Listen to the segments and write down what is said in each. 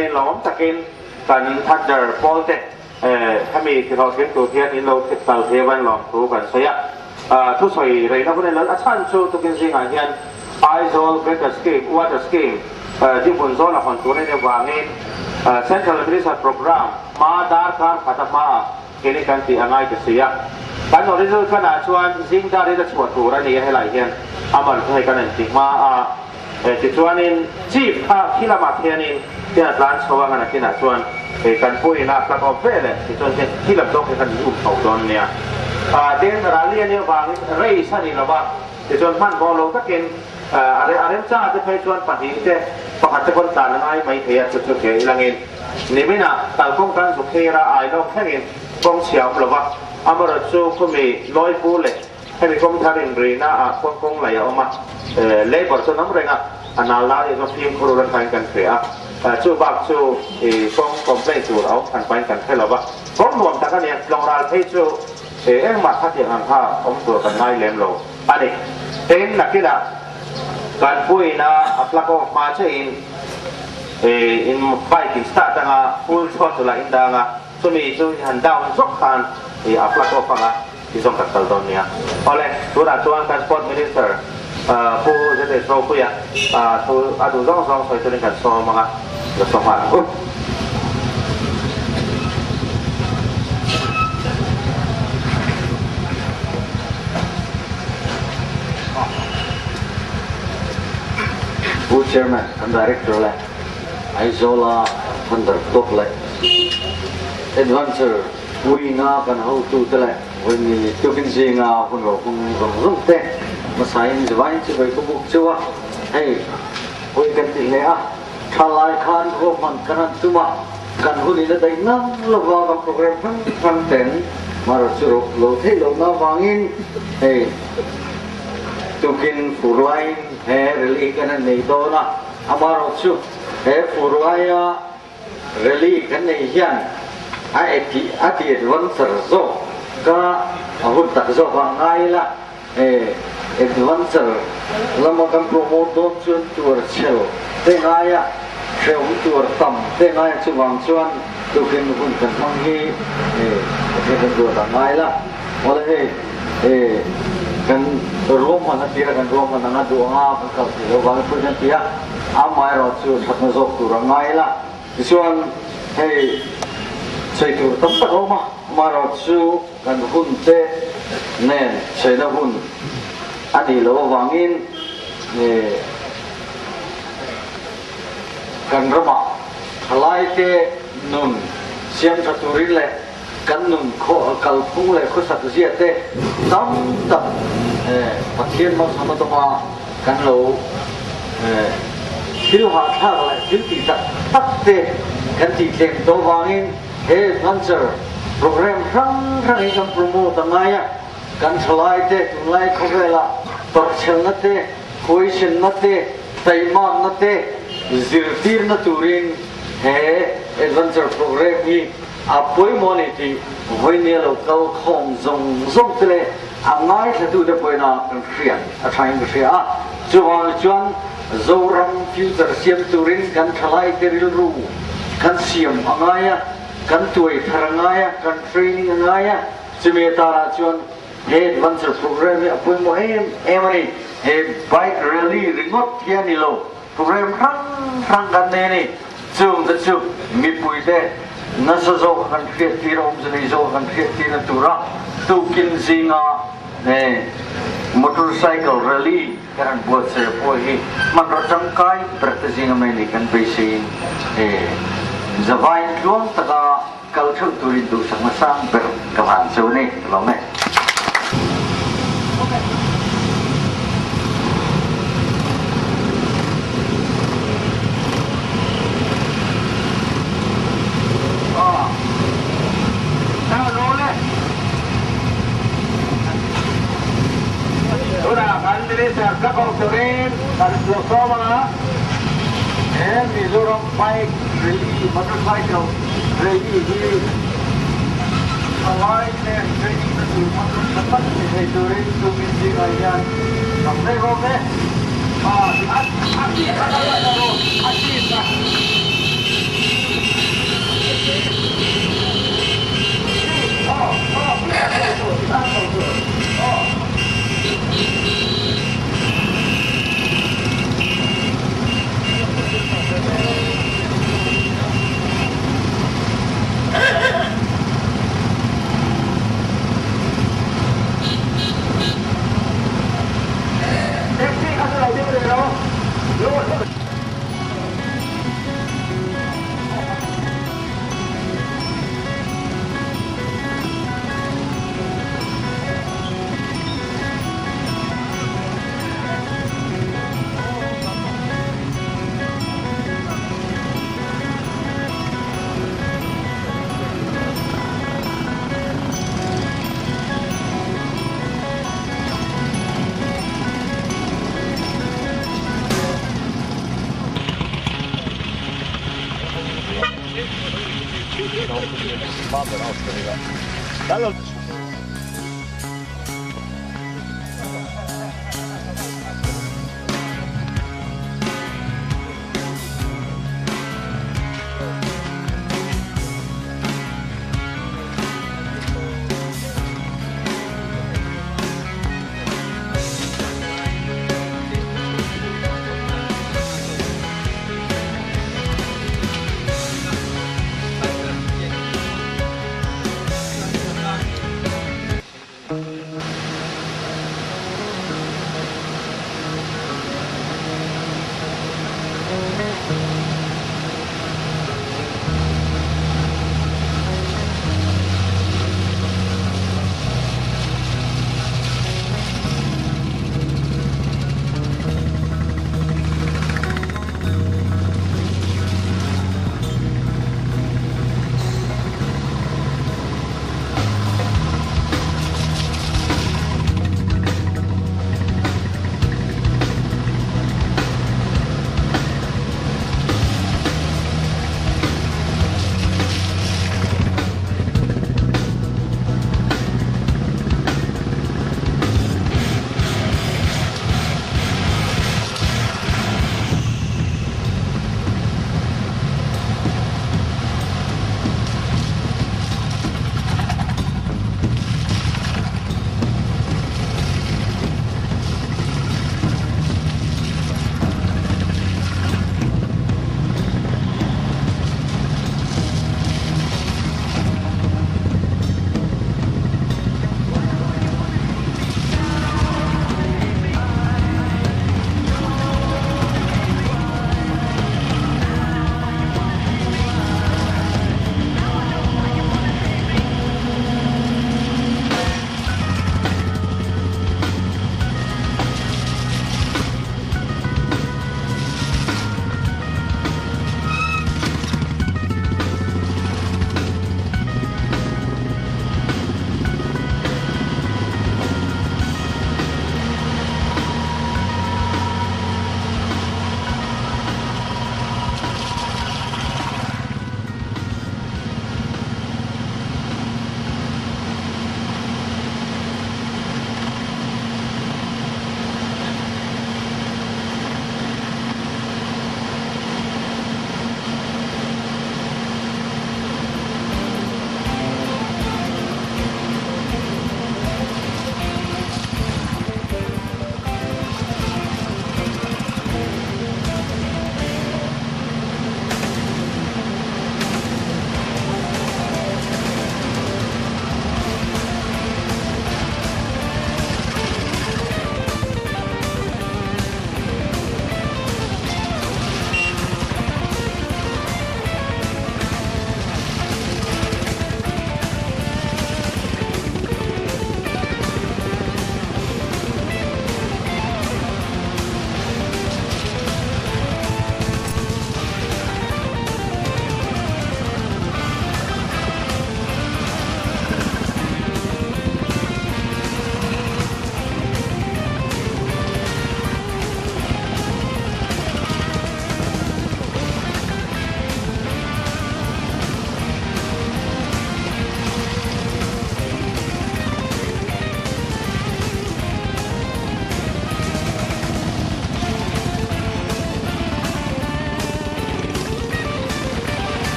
hianin lawmawm takin kan Thunder pawl te hemi tihlawhtling tur hian in lo kal thei avain lawmthu kan sawi a. Thusawi reina hun en a chhan chu tukin zingah hian Aizawl Greater Scheme, Water Scheme, Dinhmun zawl a hawn tur a nih avangin Central Minister Programme hma darkar khat a hmaah keini kan tih a ngai ta si a. Kan original plan ah chuan zing dar in a chhuah tur a ni a helai hian amar chu hei kan en ti hma a. Tichuanin Chief kha khi lamah khianin hian a tlan chho a ngan a kinah chuan kan puiin a plug off ve leh tichuan hian khi lam zawk hi kan in um tho dawn nia. Tin rally a nih avangin race a ni lo va, tichuan hmanhmawh lo takin a remchangah te phei chuan pahnih te pakhat te pawn tlan a ngai mai thei a, chu chu ke ilangin niminah kalkawng kan zuk thlir a ailawk thlengin kawng chhia awm lo va, amaherawhchu khumi lawipu leh Hemi kawng thar inrina ah khuan kawng laih a awm a, labour chuan awm reng a, a nal lai ah chuan fimkhur ula thain kan hria a, chu bak chu kawng complaint tur a awm hran pahin kan hre lo va, kawng nuam tak a ni a, tlawng ral phei chu engmah khatiang ang kha awm tur kan ngai lem lo a ni. Tin, nakinah kan puiin a a plug off hma chiahin in bike in start anga full throttle ah in dang a, chumi chu i han down zawk khan a plug off anga, I zawng tak kal dawn nia. Awle, tunah chuan kan Sport Minister Pu ZH Ropuia thu a duh zawng zawng sawi turin kan sawm ang a, la sawm nghal ang u. Pu Chairman, kan Director leh Aizawla Thunder Top leh Adventure Puinga kan hotute leh vawiin tukin zinga hun lo hmang zawng zawng te hmasain zavain chu vawi ka buk cheu a, hei vawi kan ti hle a, tha lai khan ruahman kan han tum a, kan hun in a daih ngang lova kan program hrang hrang ten mara chu ro lo theih lohna avangin hei tukin fur laiin he rally kan han nei dawn a, amaherawhchu he fur laia Rally kan neih hian a eti a ti adventure zawk ka a hun tak zawk a ngai ila e adventure lama kan promote dawn chuan tuar chhel te ngai a hrehawm tuar tam te ngai a chuvang chuan tukin hun kan hmang hi e a kan ruat a ngai ila awle hei e kan ruahman a tira kan ruahman anga duh anga kan kal thei lo vang pawhin an ti a. Amaherawhchu thatna zawk tur a ngai la, tichuan hei chei tur tam tak a awm a, amaherawhchu kan hun te nen cheina hun a nih loh avangin kan ramah thalaite nun siam tha turin leh kan nun kalphung leh khawsak zia te tam tak Pathian malsawmna tawma kan lo thil hahthlak leh thil tih tak tak te kan tih tlem tawh vangin he adventure program hrang hrang hi kan promote a ngai a, kan thalai te tunlai khawvela tawrhchhelna te, huaisenna te, taimakna te zirtirna turin he adventure program hi A pawimawh a ni tih vawinia lo kal khawm zawng zawng te leh a ngaithlatute pawina kan hriat a thain ka hria a. Chuvangah chuan Zoram future siam turin kan thalaite rilru kan siam a ngai a, kan tuai thar a ngai a, kan training a ngai a. Chumi atanah chuan he adventure program hi a pawimawh em em a ni. He bike rally ringawt hi a ni lo. Program hrang hrang kan nei a ni. Chungte chu mipuite nasa zawka kan hriattir a, awmze nei zawka kan hriattirna tura tukin zinga motorcycle rally kan han buatsaih pawh hi hmanraw tangkai ber te zinga mai ni kan beiseiin zavain tluang taka kal theuh turin duhsakna sang ber ka hlan cheu a ni. Ka lawm e. Tunah kan Minister ka ko turin kan sawm anga he Mizoram bike rally motorcycle Rally hi thalai te training na tur hmang tha tak ni thei turin tumin zingah hian ka hre rawk e.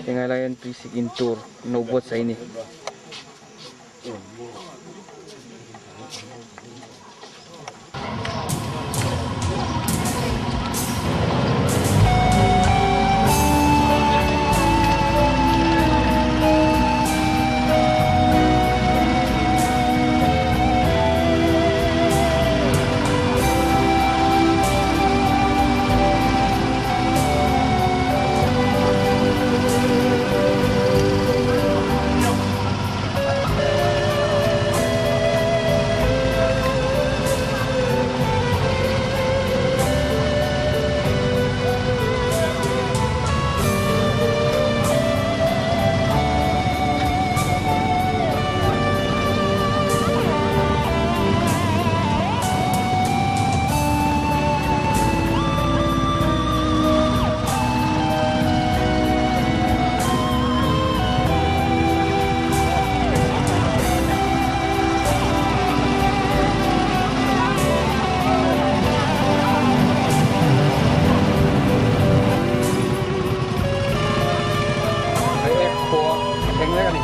Heng lai hian tuisik in tur an lo buatsaih a ni. Reiek khua a thleng mek a ni.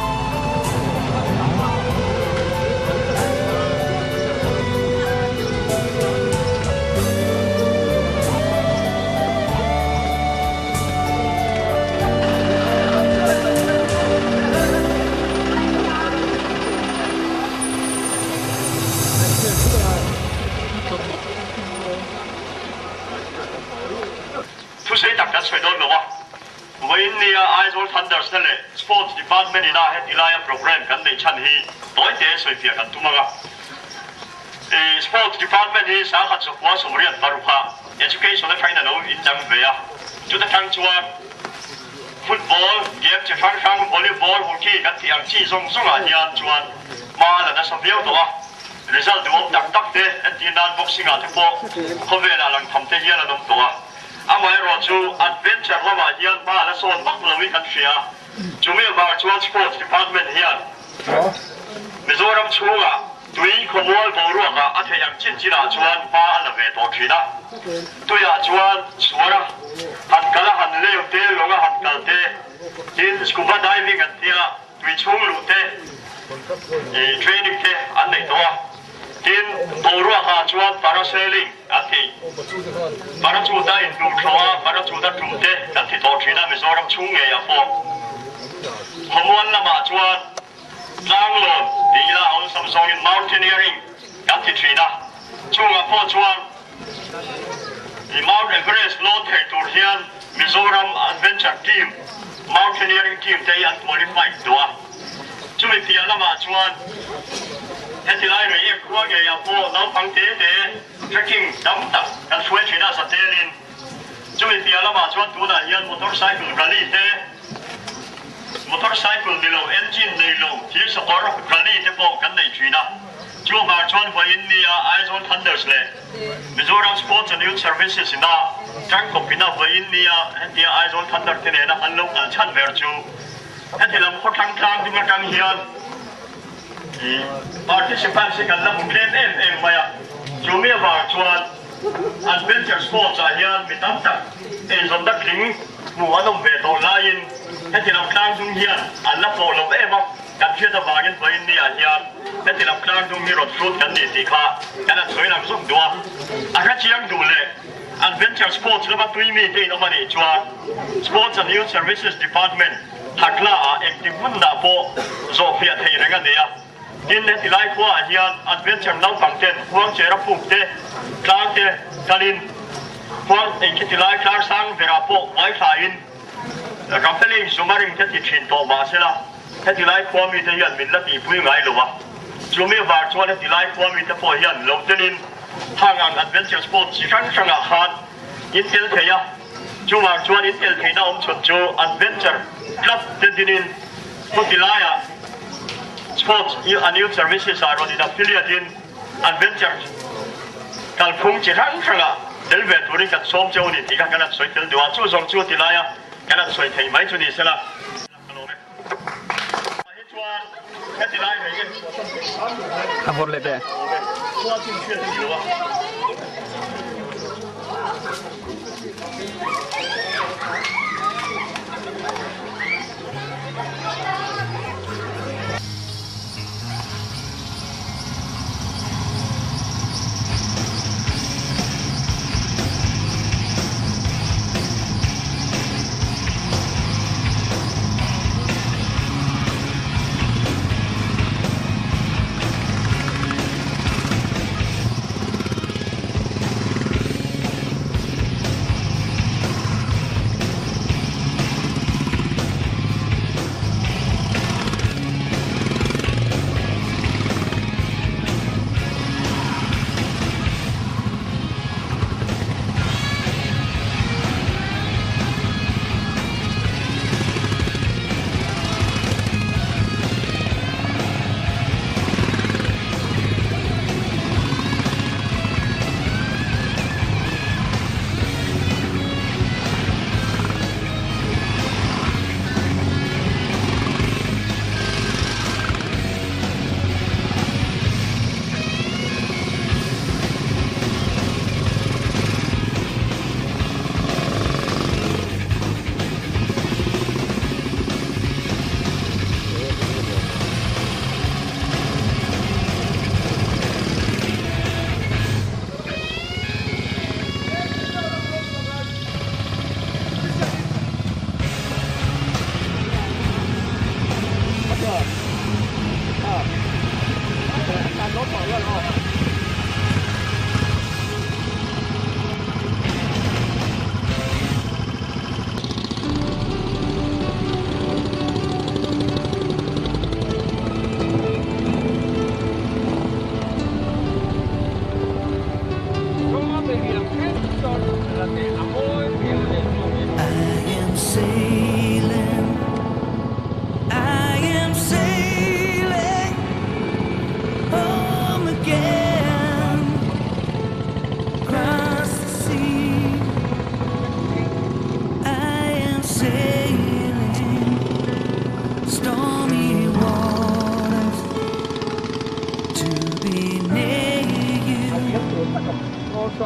Thusei tak kan sawi dawn lo a, vawiin nia Aizawl Thunders te leh Sports Department ina heti laia programme kan neih chhan hi tawi te sawifiah kan tum ang a. Sports Department hi sangkhat zakua sawmriat parukah Education atangin a lo indang ve a, chuta tang chuan Football, game chi hrang hrang, Volleyball, Hockey kan tih ang chi zawng zawngah hian chuan hma a la nasa viau tawh a, result duhawm tak tak te entir nan boxing ah te pawh khawvelah lang tham te hian an awm tawh a, amaherawh chu adventure lamah hian hma a la sawn vak lo in kan hria, chumi avang chuan Sports Department hian Mizoram chhungah Tui khawmual boruakah a theih ang chin chinah chuan hma a la ve tawh thin a. Tuiah chuan suar a han kal a, han leu te, lawng a han kal te, tin scuba diving an tia tui chhung luh te, training te an nei tawh a. Tin, boruakah chuan parasailing an ti. Parachute a inhnuh thlawh a, parachute a tum te kan ti tawh thin a Mizoram chhung ngeiah pawh. Khawmual lamah chuan Tlanglawn tih ila awlsam zawngin mountaineering kan ti thin a, chungah pawh chuan i Mount Everest lawn thei tur hian Mizoram Adventure Team, Mountaineering Team te hi an qualified duh a. Chumi piah lamah chuan heti lai Reiek khua ngeiah pawh naupang te te trekking tam tak kan hruai thin a, zatelin chumi piah lamah chuan tunah hian motorcycle rally te, Motorcycle ni lo, engine nei lo, thir sakawr, rally te pawh kan nei thin a. Chuvang chuan vawiin nia Aizawl Thunders leh Mizoram Sports and Youth Services ina tangkawp ina vawiin nia hetia Aizawl Thunder te nena an lo kal chhan ber chu heti lam khawthlang tlang ding atang hian participants hi kan la hmu tlem em em mai a. Chumi avang chuan Adventure Sports ah hian mi tam tak eizawnna tling Hmuh an awm ve tawh laiin heti lam tlang dung hian an la pawh lo em a, kan hriat avangin vawiin ni ah hian heti lam tlang dung hi rawn hrut kan ni tih kha kan han sawi lang zawk duh a. A hre chiang duh leh Adventure Sports lama tui mi te in awm a nih chuan Sports and Youth Services Department Hakla ah engti hmunah pawh zawhfiah thei reng a nei a. Tin, heti lai khua ah hian adventure naupang ten huang chera puk te, tlang te kalin huang eng khiti lai tlar sang berah pawh uai thla in rappelling zumaring te ti thin tawh mah sela heti lai khua mi te hian min la tihpui ngai lo a. Chumi avang chuan heti lai khua mi te pawh hian lo telin hang ang adventure sports chi hrang hrangah khan in tel thei a, chuvang chuan in tel theihna awm chhun chu adventure club te dinin khawti laiah Sports and Youth Services ah rawn in affiliate in adventure kalphung chi hrang hrangah tel ve turin kan sawm cheu a ni tih kha kan han sawi tel duh a, chu zawng chu ti laia kan han sawi thei mai chu ni sela. Ka lawm e. Hi chuan heti lai rei e. A vawr leh teh. Khua chin hriat a ni lo a.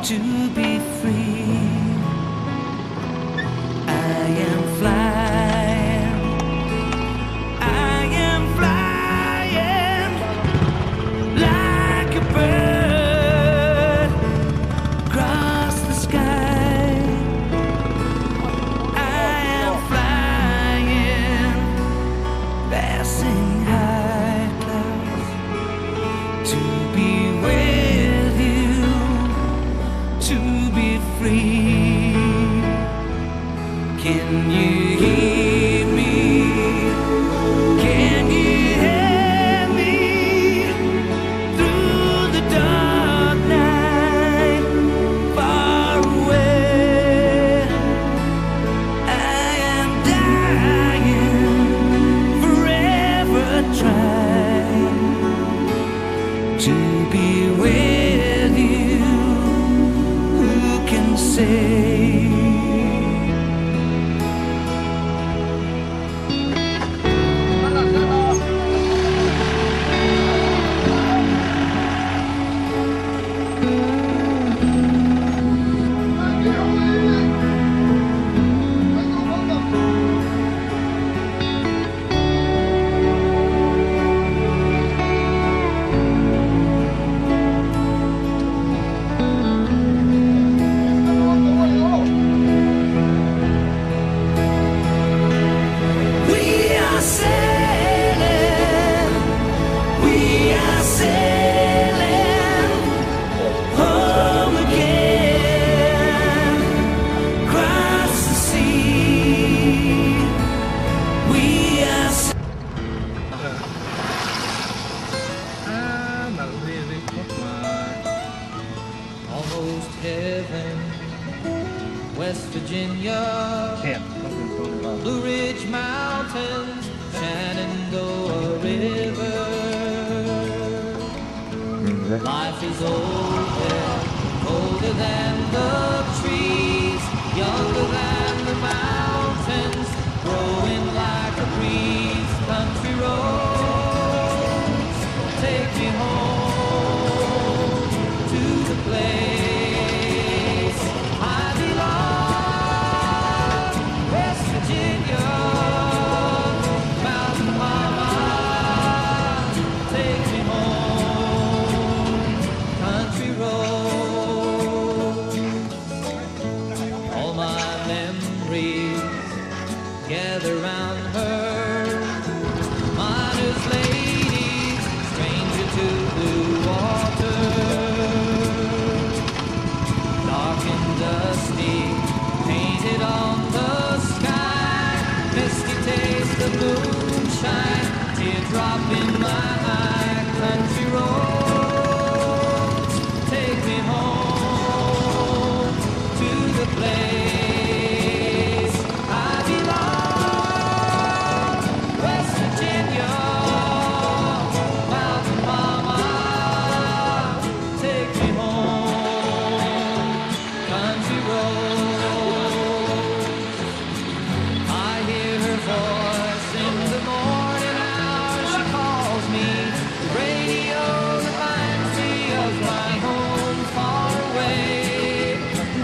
To be free. I am flying. I am flying like a bird across the sky. I am flying, passing high clouds to be with you, to be free. Can you hear me? Can you hear me through the dark night, far away? I am dying, forever trying to be with you. Who can say? We are sailing, we are sailing home again, across the sea. We are. Almost heaven, West Virginia, Blue Ridge Mountains, Shenandoah River. Life is old there, older than the trees, younger than the mountains, growing like a breeze. Country roads, take me home to the place I belong. West Virginia, Mountain Mama, take me home. Country roads, all my memories gather round her. Miner's lady, stranger to blue water. Dark and dusty, painted on the sky. Misty taste of moonshine, teardrop in my eye. Country roads, take me home to the place I belong. West Virginia, Mountain Mama, take me home. Country roads. I hear her voice in the morning hour. She calls me. The radio reminds me of my home far away.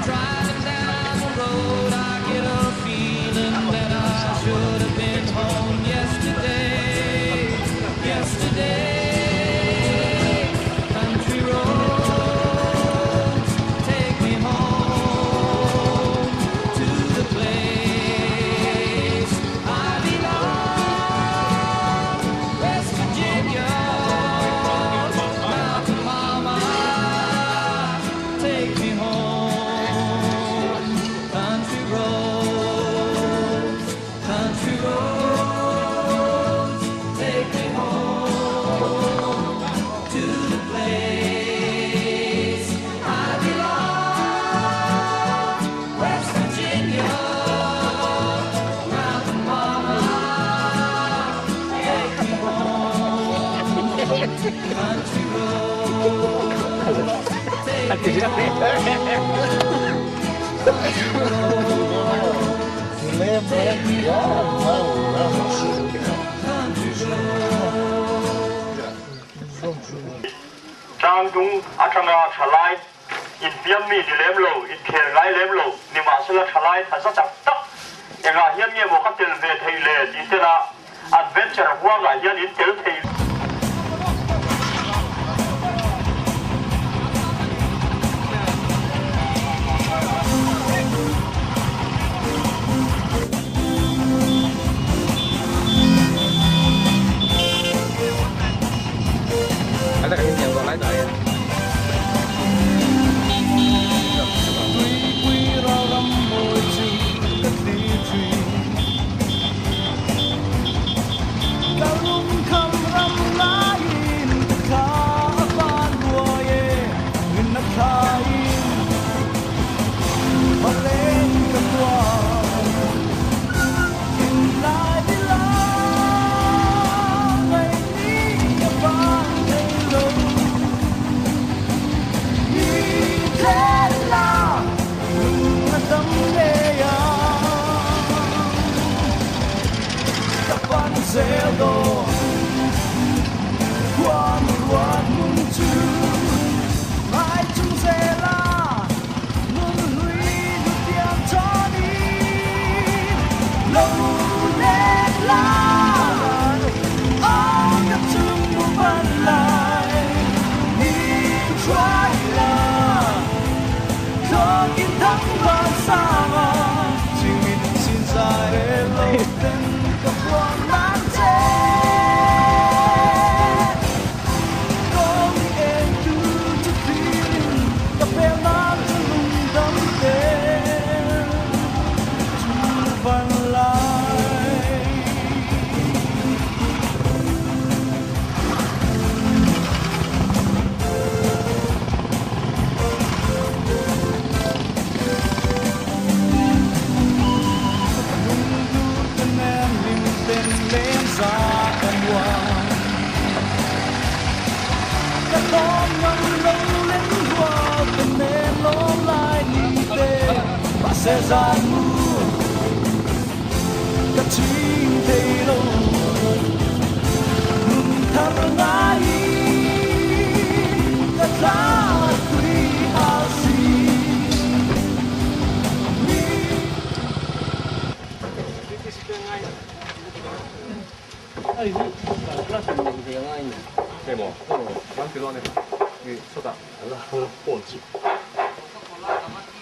Driving down the road, I get a feeling that I should have been home yesterday. Yesterday. Country roads, take me home to the place I belong. West Virginia, Mountain Mama, take me home. Country roads, country roads, take me home to the place I belong. West Virginia, Mountain Mama, take me home. Country roads, take me home. Country roads, take me home. Country roads. Tlangdung atanga thalai Infiam mi ni lem lo, inkhel ngai lem lo, nimahsela thalai tha za chak tak engah hian nge maw ka tel ve theih le tih tela adventure huangah hian in tel thei.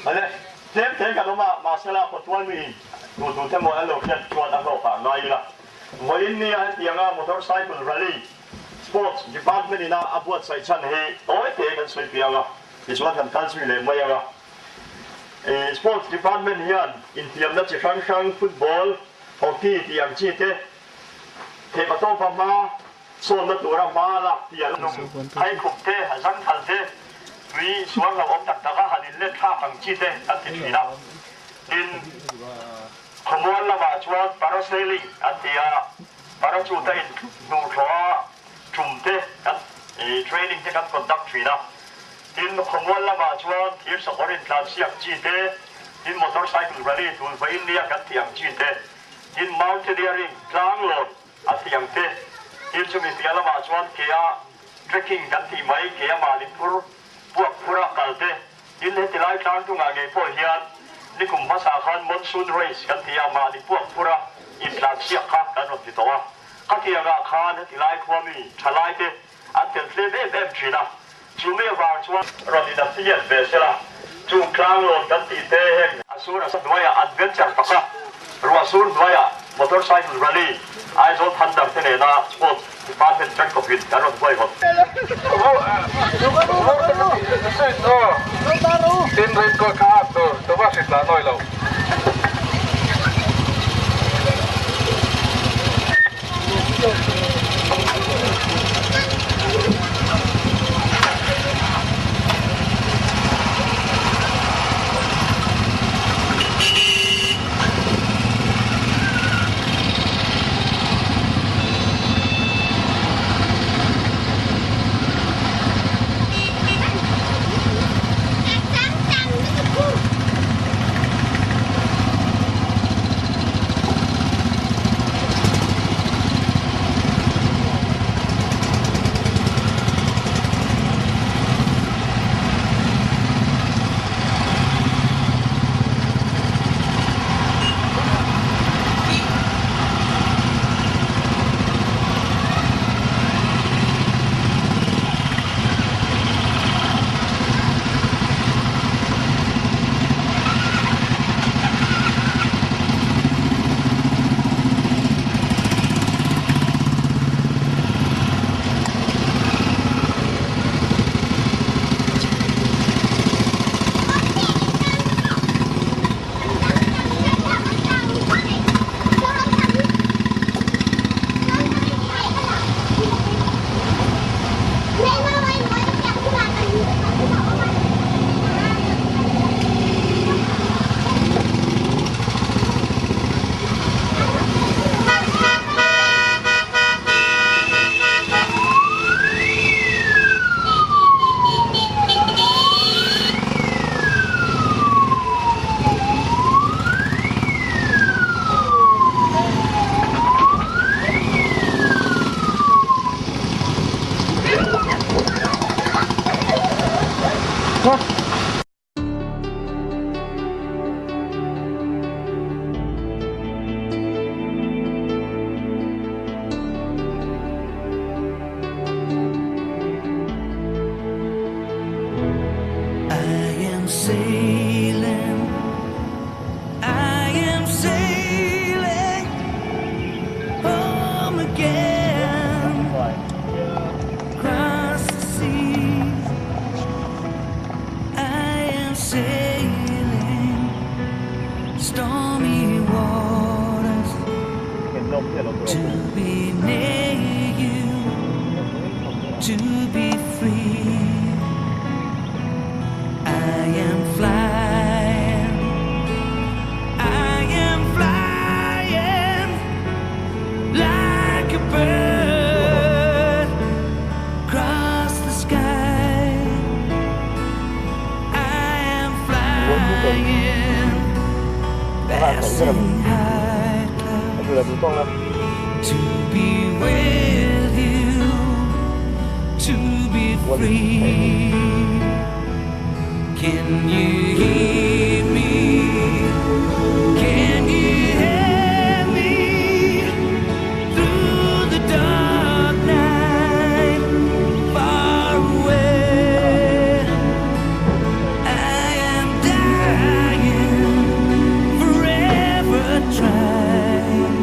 Ale, tlem te kan awm a, mahsela Pawtual miin duh duh te maw an lo hriat chuan a hlawk ah ngai ila. Vawiin nia hetianga motorcycle rally sports department ina a buatsaih chhan hi tawi te kan sawi piang a, tichuan kan kal zui leh mai ang a. Sports department hian infiamna chi hrang hrang football, hockey tih ang chi te theihpatawpa hma sawnna tura hma lak pian lung pheikhawk te, zangthal te, tui sual hlauhawm tak taka han inlet thlak ang chi te an ti thin a. Tin, khawmual lamah chuan parasailing an ti a, parachute a inhnuhthlawh a, tum te kan training te kan conduct thin a. Tin, khawmual lamah chuan thir sakawr intlansiak chi te, tin motorcycle rally tunhma India kan tih ang chi te, tin mountaineering tlanglawn a tih ang te, tin chumi piah lamah chuan kea trekking kan tih mai kea mahni phur puak phura kal te, tin heti lai tlang tungah ngei pawh hian nikum hmasa khan monsoon race kan ti a, mahni puak phura intlansiak kha kan rawn ti tawh a, khatiangah khan heti lai khua mi thalai te an tel tlem em em thin a, chu mi avang chuan rawn in affiliate ve sela, chung tlanglawn kan tih te heng a sur a hnuaiah adventure taka ruah sur hnuaiah motorcycle rally Aizawl Thunder te nena sports department track kawpin kan rawn huaihawt. Tin raincoat kha hak tur tuma hrit lah nawi lo. again. Across the sea, I am sailing stormy waters to be near you, to be free. I am flying, I am flying like a bird across the sky. I am flying, passing high clouds to be with you, to be free. Can you hear me? Can you hear me through the dark night, far away? I am dying, forever trying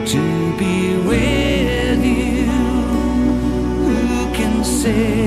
to be with you. Who can say?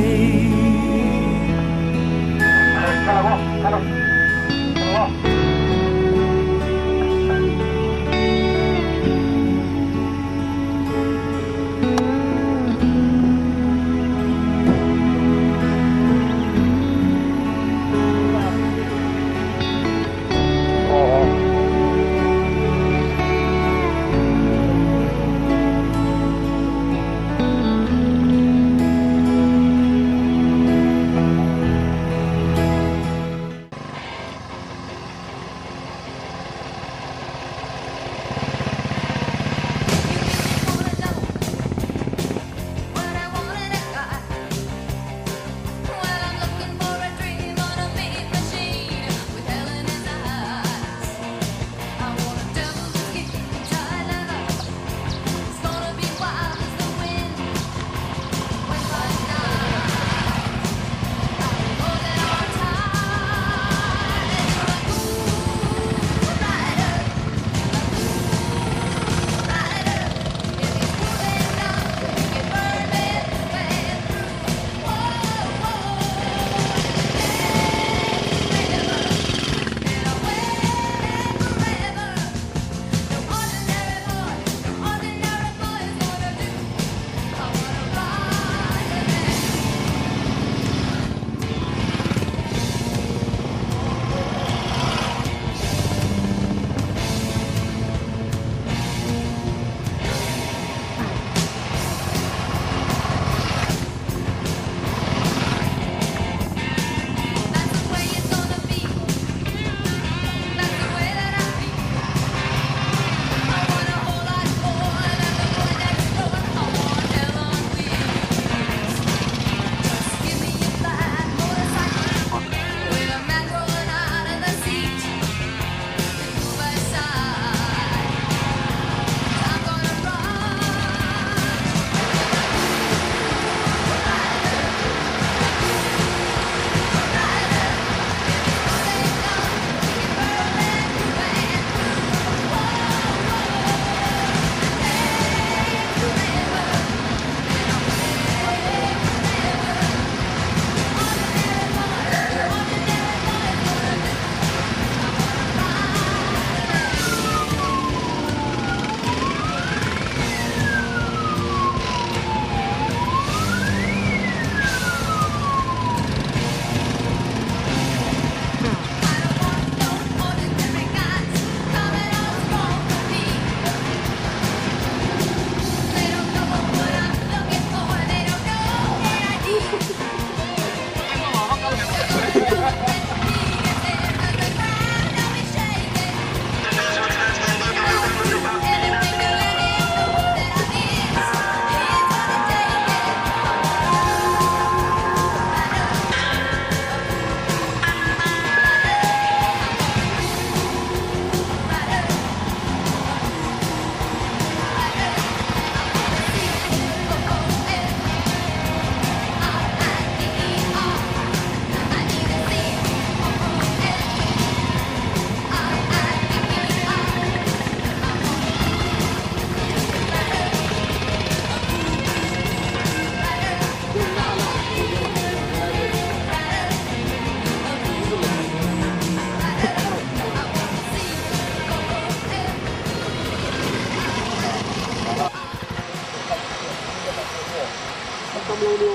Tunah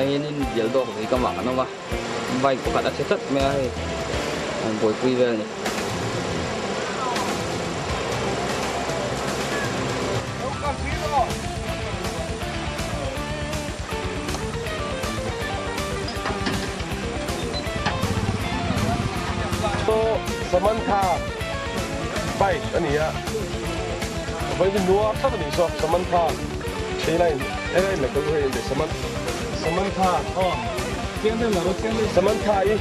hianin bial dawk lui kamah kan awm a, bike pakhat a chhe tlat mai a hei an buaipui vel a ni. Samantha bike a ni a, vawiin nuar tlat a nih saw Samantha helai helai mai ka hei Samantha Samantha i.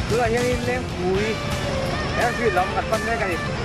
Tunah hianin Lengpui airfield lam kan pan mek a ni.